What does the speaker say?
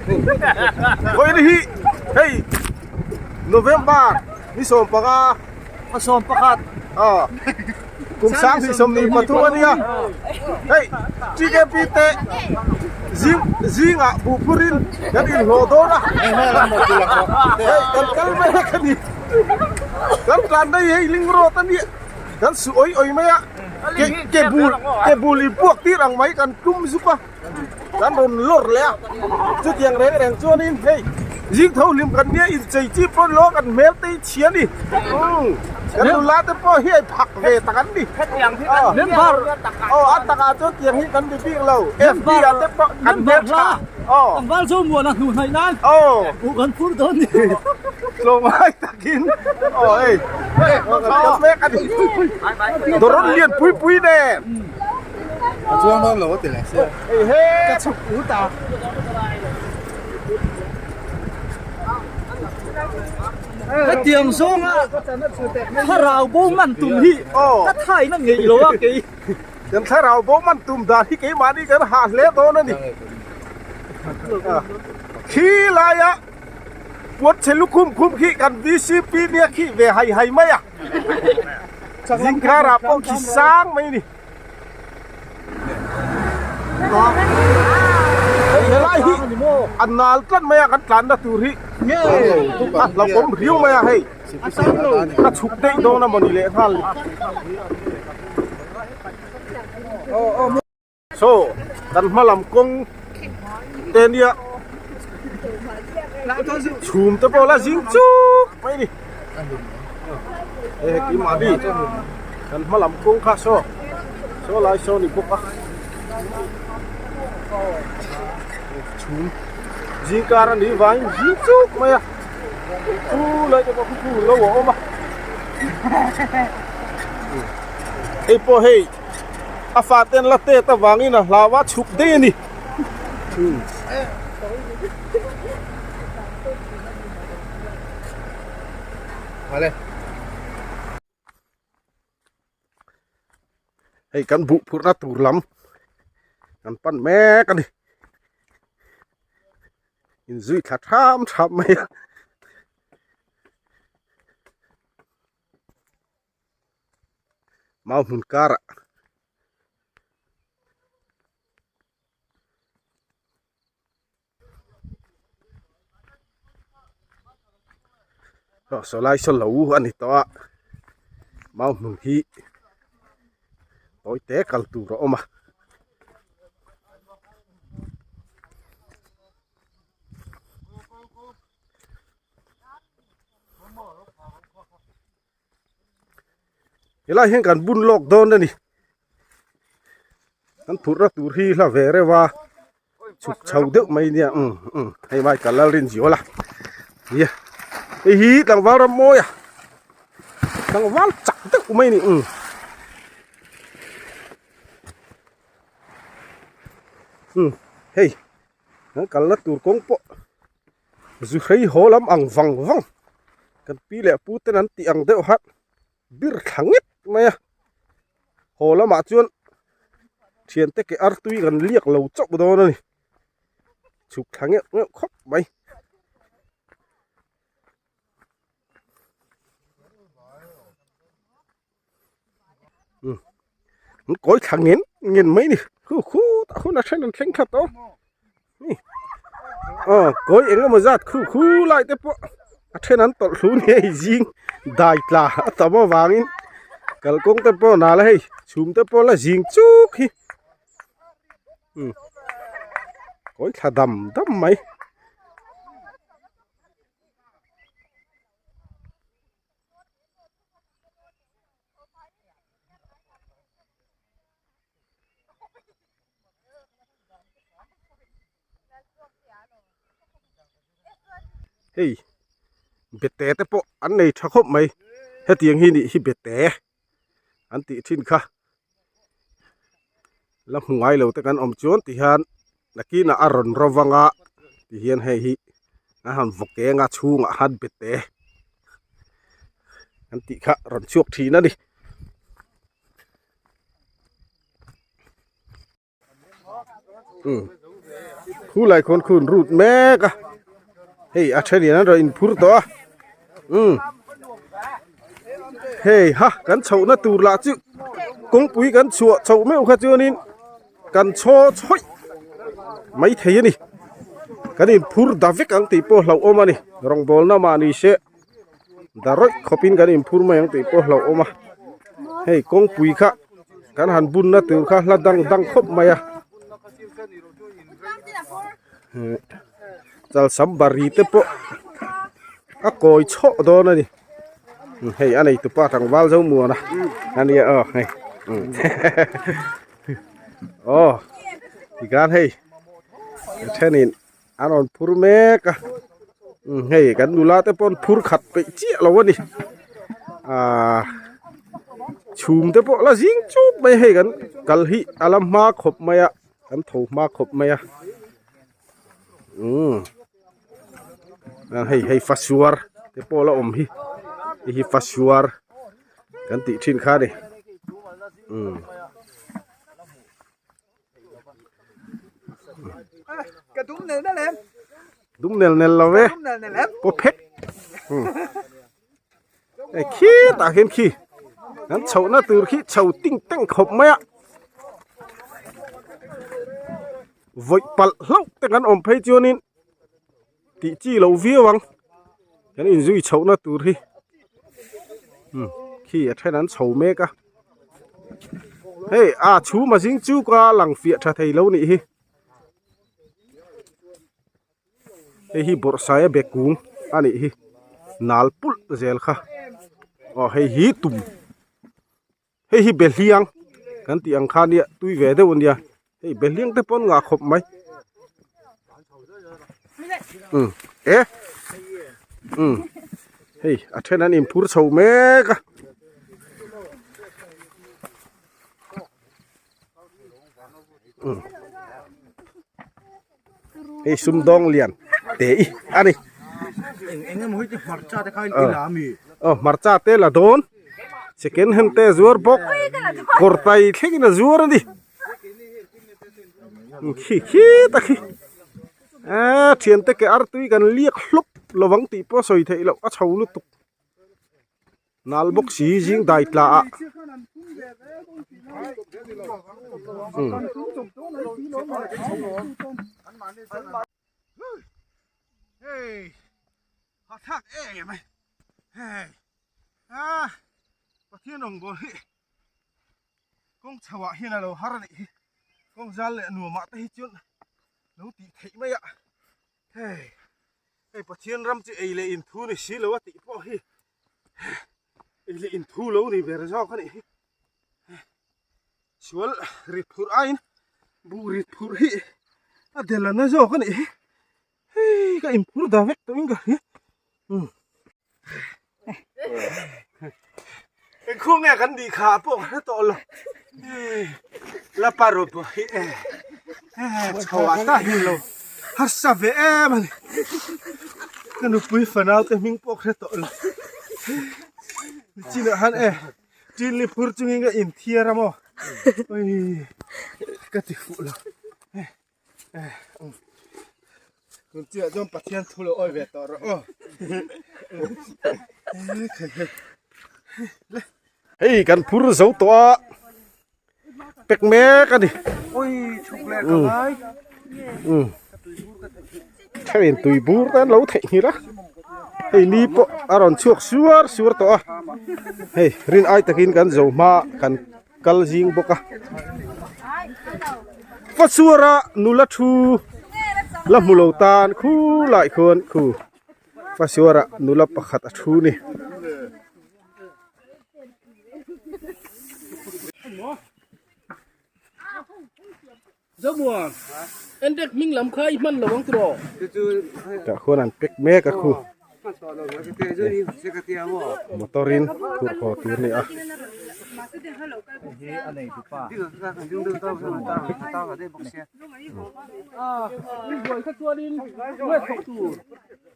Vawiin hi hei November ni 15 a 11 a kum 2023 a nia hei TKP te zing zingah buh phurin kan inhlawh dawn a hei kan kal mek a ni kan tlan daih hei ling road a nia kan su awih awih mai a ke ke bul ke bul in puak tir ang mai kan tum zup a kan rawn lawr leh a chutiang reng reng chuanin hei zing tho hlim kan nia inchei chi pawn lo kan hmel te hi chhia a ni umm kan nula te pawh hi a phak ve tak an ni aw a takah chuan tiang hi kan ni bik lo fb ah te pawh kan hmel tha aw tlangval chu muan a hnuh hnaih nan aw uh kan phur dawn ni tlawmngai takin aw hei kan kal mek a ni dawrawn lian pui pui nen. A chuang dawn lo a ti leh sia. Hei he. Ka chhuk ut a. Hetiang zawnga thlarau bo man tum hi ka thain a ngeih lo a kei. Kan thlarau bo man tum dan hi keimahni kan hah hle dawn a ni. Khi laia puan chhe lukhum khum khi kan VCP nia khi ve hai hai mai a. Zingkarah pawh khi sang mai a ni. Hei helai hi a nal tlat mai a kan tlanna tur hi a hlauhawm riau mai a hei ka chhuk daih dawn a mawni leh nghal ni. Saw kan hma lam kawng te nia chhum te pawh la zing chuk mai a ni hei keimahni kan hma lam kawng kha saw saw lai saw ni bawk a chhum zing kar a nih vangin zing chuk mai a chu lai te pawh khu lo a awm a hei pawh hei. A fate an la tet avangin a hlau a chhuk daih a ni. Hei kan buh phurhna tur lam kan pan mek a ni. Inzui thla tham tham mai a. Mau hmun karah aw saw lai saw lo a ni tawh a mau hmun hi tawi te kal tur a awm a. Helai hian kan bun lawk dawn a ni kan phurhna tur hi hla ve reuh a chhuk chho deuh mai nia umm umm hei mai ka lal rin ziawl a nia hei hi tlangval ram mawi a tlangval chak deuh mai a ni umm umm hei kan kalna tur kawng pawh. Zu hrei haw lam ang vang vang kan pi leh pu ten an tih ang deuh hat bir thla nghet mai a haw lamah chuan thiante ke artui kan liak lo chauh dawn a ni chhuk thla ngeuh ngeuh khawp mai. An kawi thla ngen ngen mai ni khu khu tah hun a then an thleng khat aw ni aw kawi eng emaw zat khu khu lai te pawh a then an tawlh hlu ni hei zing dai tla a tam avangin kalkawng te pawh nal a hei chhum te pawh la zing chuk hi umm kawi thla dam dam mai. Hei bete te pawh an nei tha khawp mai hetiang hi nih hi bete an tih thin kha la hmu ngai lo te kan awm chuan ti hian nakinah a rawn ro vang a ti hian hei hi a han vaw keng a chhungah khan bete an tih kha rawn chhuak thin a ni. Khulai khawn khun rut mek a hei a then in an rawn inphur tawh a umm hei ha kan chhohna tur lah chu kawngpui kan chhuah chhoh meuh kha chuanin kan chhaw chhawih mai thei a ni kan inphur da vek ang tih pawh hlauhawm a ni rawngbawlna mahni se da rawih khawpin kan inphur mai ang tih pawh hlauhawm a hei kawngpui kha kan han bunna tur kha hla dang dang khawp mai a chalsam bari te pawh a kawi chhoh dawn a ni hei a nei tupa tlangval zo muan a ania aw hei aw tikhan hei a thenin a rawn phur mek a hei kan nula te pawh an phur khat peih chiah lo a ni ahh chhum te pawh la zing chuk mai hei kan kal hi a la hma khawp mai a kan tho hma khawp mai a umm hei hei fasuar te pawh la awm hi hei hi fasuar kan tih thin kha a ni umm. Ka dum nel nel em? Dum nel nel lo ve. Dum nel nel em? Paw phek. Ei khi tah khian khi. Kan chhohna tur khi chho ting teng khawp mai a. Vawih palh hlauh te kan awm phei chuanin tih chi lo viau ang. Kan inzui chhohna tur hi. Khi a then an chho mek a. Hei a chhum a zing chu ka lang fiah tha thei lo nih hi. Hei hi bawrhsaia be kung a nih hi nal pulh zel kha aw hei hi tum hei hi behliang kan tih ang kha nia tui ve deuh a nia hei behliang te pawh an ngah khawp mai um e um hei a then an inphur chho mek a. Hei sumdawng lian te i a ni. Eng eng emaw hi te hmarcha te kha i la a mi? Aw hmarcha te la dawn second hand te a zuar bawk kawr tai thlengin a zuar a ni. Khi khi tak hi eee thiante ke artui kan liak hlawp lovang tih pawh a sawi theih loh a chho lutuk. Nal bawk si zing dai tla ah hei ha thlak em mai hei a pathian rawng bawl hi kawng chho ah hian a lo har a nih hi kawng zal leh nuam ah te hi chuan lo tih theih mai a hei. Hei Pathian ram chu ei leh in thu ni si lo a tih pawh hi ei leh in thu lo ni ber zawk a nih hi. Sual rit phurh aiin buh rit phurh hi a del a na zawk a nih hi. Hei ka inphur da vek tawhin ka hria. Umm. Engkhaw nge kan nih kha pawh ka hre tawh lo. La pa rawh pawh hi e chho ah ta hi lo harsa ve em a ni. Ka nupui fanau te hming pawh ka hre tawh lo. Chinah khan e ṭin li phur chungin ka inthiar a maw. Ka ti fuh lo. Tun chiah chuan Pathian thu lo awi ve tawh rawh aw. Hei kan phur zo tawh a pek mek a ni. Oi chhuk leh ka ngai. Um. Thein tui bur te an lo theih nghilh a. Hei ni pawh a rawn chhuak suar suar tawh a. Hei rin ai takin kan zo hma kan kal zing bawk a Fasuara nula thu la hmu lo tan khu lai khuan khu Fasuara nula pakhat a thu ni. Zomuan, Endek hming lam kha i hman lo ang tiraw? Tah khuan an pack mek a khu. Motor in phurh haw tur a ni a.